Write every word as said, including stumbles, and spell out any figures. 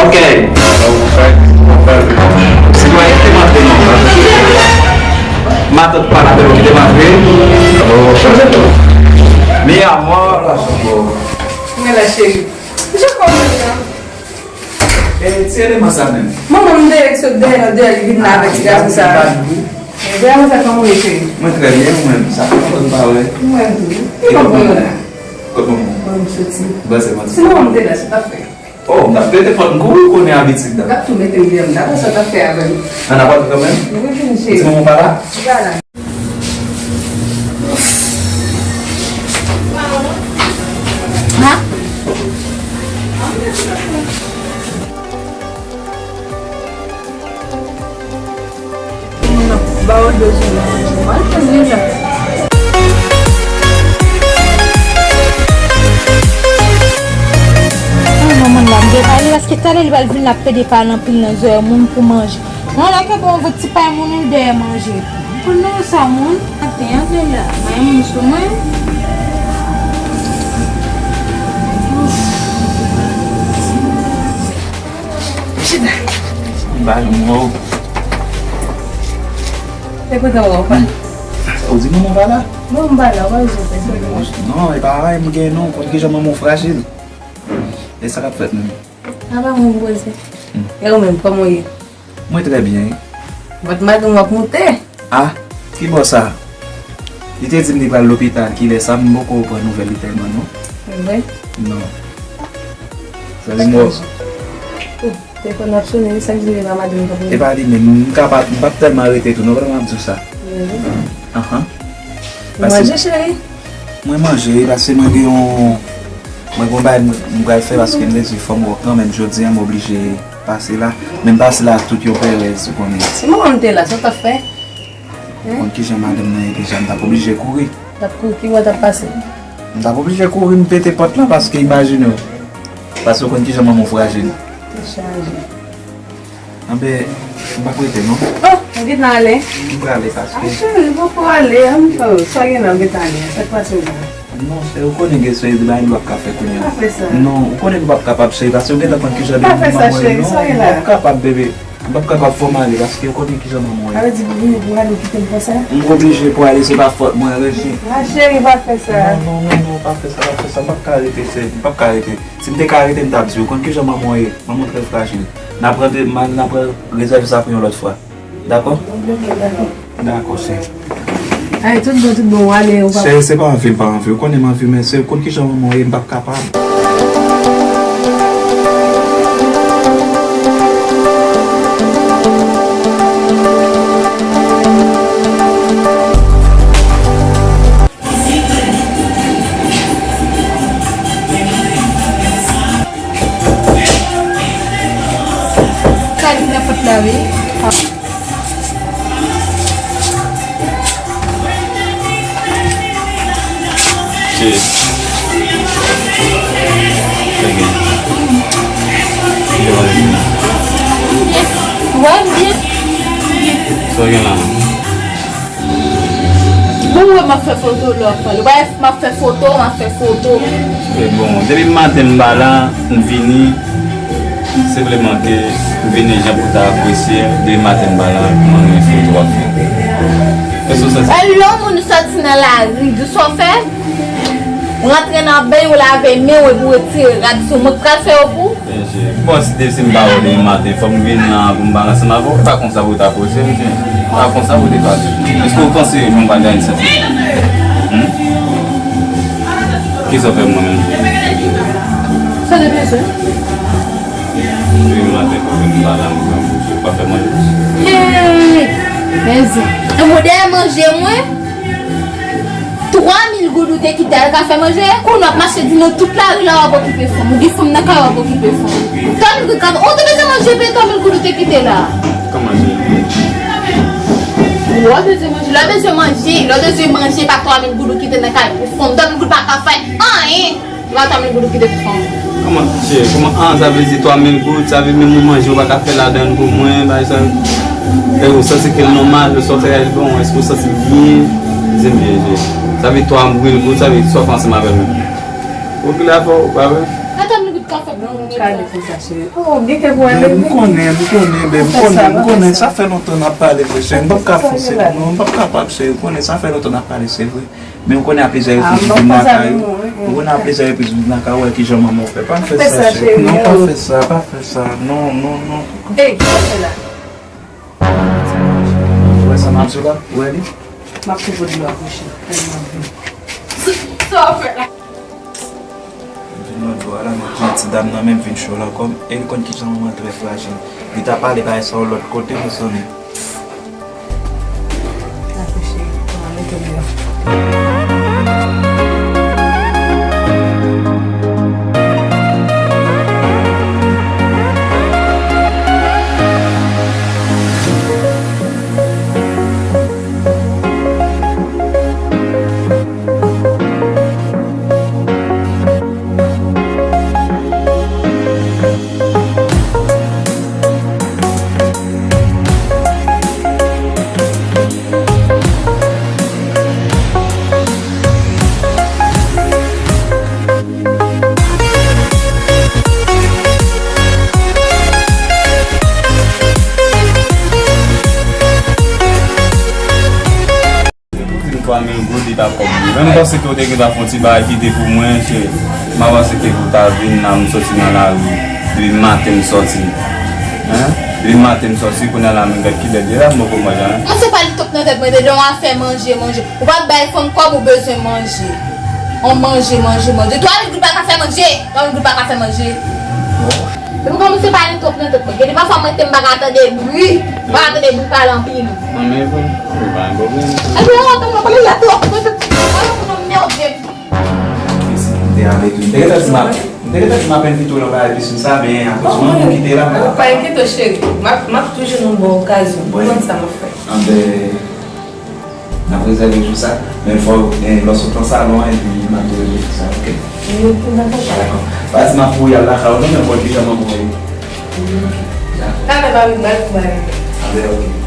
Ok. Sitwayen ki te mande non. Matant pa la te ki te mande. Mi amor. Mwen la cheri. Jan kòman sa? E ti eleman sa menm. Manman m dèyè ki sot dèyè nan dèyè li vin la avèk ti gason sa. Dèyè mwen sa kòman ou ye cheri? Mwen trè byen, ou menm? Sa fè lontan nou pa wè. Mwen tou. Ki bò mwen la? Kot manman? Mwen m soti. Bon, se manti. Si manman m te la, se pa fè. Oh, m t ap pete pòt m kouri, ou konnen abitid la. L ap tou mete m deyò, m ta wè sa w t ap fè avè m. Ann ap al kanmenm? Wi, vini cheri. Ti manman pa la? Li pa la. Ha? Moun nan ba w bezwen manje. Mwen tann li la. Ah, manman la, m te pale paske talè li pral vin la, ap pede pale anpil nan zòrèy moun pou manje. Mwen la kenbe yon ti pay moun ou dèyè manje. Pou nou sa moun. Maten an vle la. Mwen moun sou mwen. Chita. Ba nou mò. E kote w pa? Ou di manman pa la? Non, m pa la, w pa bezwen fè sa. Non, e pa vre, m gen non, konn kijan manman w frajil. E sa k ap fèt menm? Apa mwen poze. E ou menm, kòman w ye? Mwen trè byen. Vant madanm w ap moute. Ah, ki bò sa? Li te di m li pral lopital, kilè sa m poko pran nouvèl li tèlman non. Vre? Non. Sa li mò. Telefòn ap sonnen, wi, sa k di pa madanm nan pran. E pa li menm, m ka pa, m p ap tèlman rete tou non, pandan m ap di w sa. Anhan. Ou manje, cheri? Mwen manje, wi, paske mwen gen yon, mwen gen yon bagay mwen, mwen pral fè, paske m te di fò m wè w kanmenm, jodi a m oblije pase la. Men m pase la ak tout yon pèrèz, ou konnen. Si manman m te la, sa w t ap fè? Ou konn kijan madanm nan ye deja, m t ap oblije kouri. T ap kouri, ki bò w t ap pase? M t ap oblije kouri, m pete pòt lan, paske imajine w. Paske ou konn kijan manman w frajil. Tèt chaje. Anben, m p ap rete non. Oh, ou gentan ale? M prale paske. Ah, cheri, ou poko ale, an, oh, sa w gen la, ou gentan ale, sa k pase w la? Non, cheri, ou konnen gen seri de bagay nou p ap ka fè kounye a. Pa fè sa. Non, ou konnen nou p ap kapab, cheri, paske ou gentan konn kijan de moun manman w ye. Pa fè sa, cheri, sa w gen la? Non, m p ap kapab, bebe. M p ap kapab, fò m ale, paske ou konnen kijan manman w ye. Sa vle di pou vini pou ale kite m konsa? M oblije pou ale, se pa fòt mwen, Regi. Ah, cheri, pa fè sa. Non, non, non, non, pa fè sa, pa fè sa, m p ap ka rete, cheri, m p ap ka rete. Si m te ka rete, m t ap di w, ou konn kijan manman w ye, manman w trè frajil. N ap rantre, m a, n ap rezève sa pou yon lòt fwa. Dakò? Ok, dakò. Dakò, cheri. Ay, tout bon, tout bon, w ale, ou pa. Cheri, se pa anvi m pa anvi, ou konnen m anvi, men se, ou konn kijan manman w ye, m p ap kapab. Sa ki nan fòt la, wi. Cheers. Thank you. Yo, yo. Wè, byen. Sa w gen la? Bon, wè, m ap fè foto lè w ap pale. Wè, m ap fè foto, m ap fè foto. E bon, depi maten m pa la, m vini, senpleman ke m vini jan pou ta apresye, depi maten m pa la, m anniye foto w ap fè. Èske w santi? E lè yon moun soti nan lari, di sa w fè, rantre nan beny ou lave men w epi w retire rad sou mwen, pral fè yo pou ou? Byen si. Bon, si te se m pa wè w depi maten, fò m vin la pou m pale ansanm avè w. E pa konsa pou w ta poze m, mesye. E pa konsa pou w te pale. Èske w panse jan w pale a li santi? Hmm? Kisa w fè mwen menm? Sa te byen se. Depi maten, fò m vin pale ansanm, mesye. Ou pa fè manje? Hey! Mezanmi. E modèl manje mwen? Twa mil goud ou te kite al ka fè manje, kounye a w ap mache di nan tout lari la w ap okipe fanm. Ou gen fanm nan kay w ap okipe fanm. Twa mil goud ka fè, ou te bezwen manje, peye twa mil goud ou te kite la. Kòman se? Lè w bezwen manje, lè w bezwen manje, lè w bezwen manje, pa twa mil goud ou kite nan kay pou fanm. Twa mil goud pa ka fè anyen. Twa mil goud ou kite pou fanm. Kòman, cheri, kòman, ah, sa vle di twa mil goud, sa vle menm yon manje ou pa ka fè ladan l pou mwen, bagay sa. E ou santi ke l nòmal, sa w fè a bon, èske ou santi l byen? Di m byen, cheri. Sa vle twa mil goud, sa vle sa w fè ansanm avè l menm. Ou ki la fò, ou pa vre? Twa mil goud. Kale konsa, cheri. Oh, gen kè pou wè, men, men. M konnen, m konnen, bebe, m konnen, m konnen. Sa fè lontan n ap pale vre, cheri. M p ap ka fè sa, non, m p ap kapab, cheri. M konnen sa fè lontan n ap pale, se vre. Men ou konnen a plizyè repriz ou vin lakay ou. Ou konnen a plizyè repriz ou vin lakay ou, wè kijan manman w fè. Pa fè sa, cheri. Non, pa fè sa, pa fè sa. Non, non, non. Ey, kisa w fè la? Ou wè sa m ap di w la? Ou wè li? M ap toujou di w akouche. Sa w fè la? M vin lòt bò a la, mwen pran ti dam nan men m vin cho la kòm, e li konn kijan manman trè frajil. Li ta pale bagay sa yon lòt kote, mezanmi. Dakò, cheri. Bon, ale, mete m deyò. Pou di m twa mil goud, li pa kòb li. Menm panse ke w te gen ta fè yon ti bagay kite pou mwen, cheri. M avanse ke pou ta vin la, m soti nan lari. Depi maten m sòti. Hein? Depi maten m sòti, kounye a la menm gad kilè l ye la, m poko manje, hein? Mwen se pa li top nan tèt mwen, de lè w a fè manje, manje. Ou pa bay fanm kòb ou bezwen manje. On manje, manje, manje. Twa mil goud pa ka fè manje. Twa mil goud pa ka fè manje. Depi kòmanse pale twòp nan tèt mwen. Gen de pafwa mwen te m pa ka tande bri. M pa ka tande bri pale anpil. Anmè vre. Ou pa gen pwoblèm. Epi yon tan mwen pale la twòp nan tèt mwen. Mwen yon moun mède. Kisa m te avèk li? M te gentan di m ap, m te gentan di m ap envite w nan bagay piscine sa, men akoz mwen, mwen kite la. Ou pa enkyete w, cheri. M ap, m ap toujou nan bon okazyon. Konn sa m ap fè. Anben, n ap rezève jou sa, men fò, eh, lè w sot nan salon an, epi m ap tou rezève jou sa, oke? Wi, oke, dakò. Dakò. Pa di m ap kouri al lakay ou non, men bon, deja m ap voye. Talè pa vin bay pou bay. Anben, oke.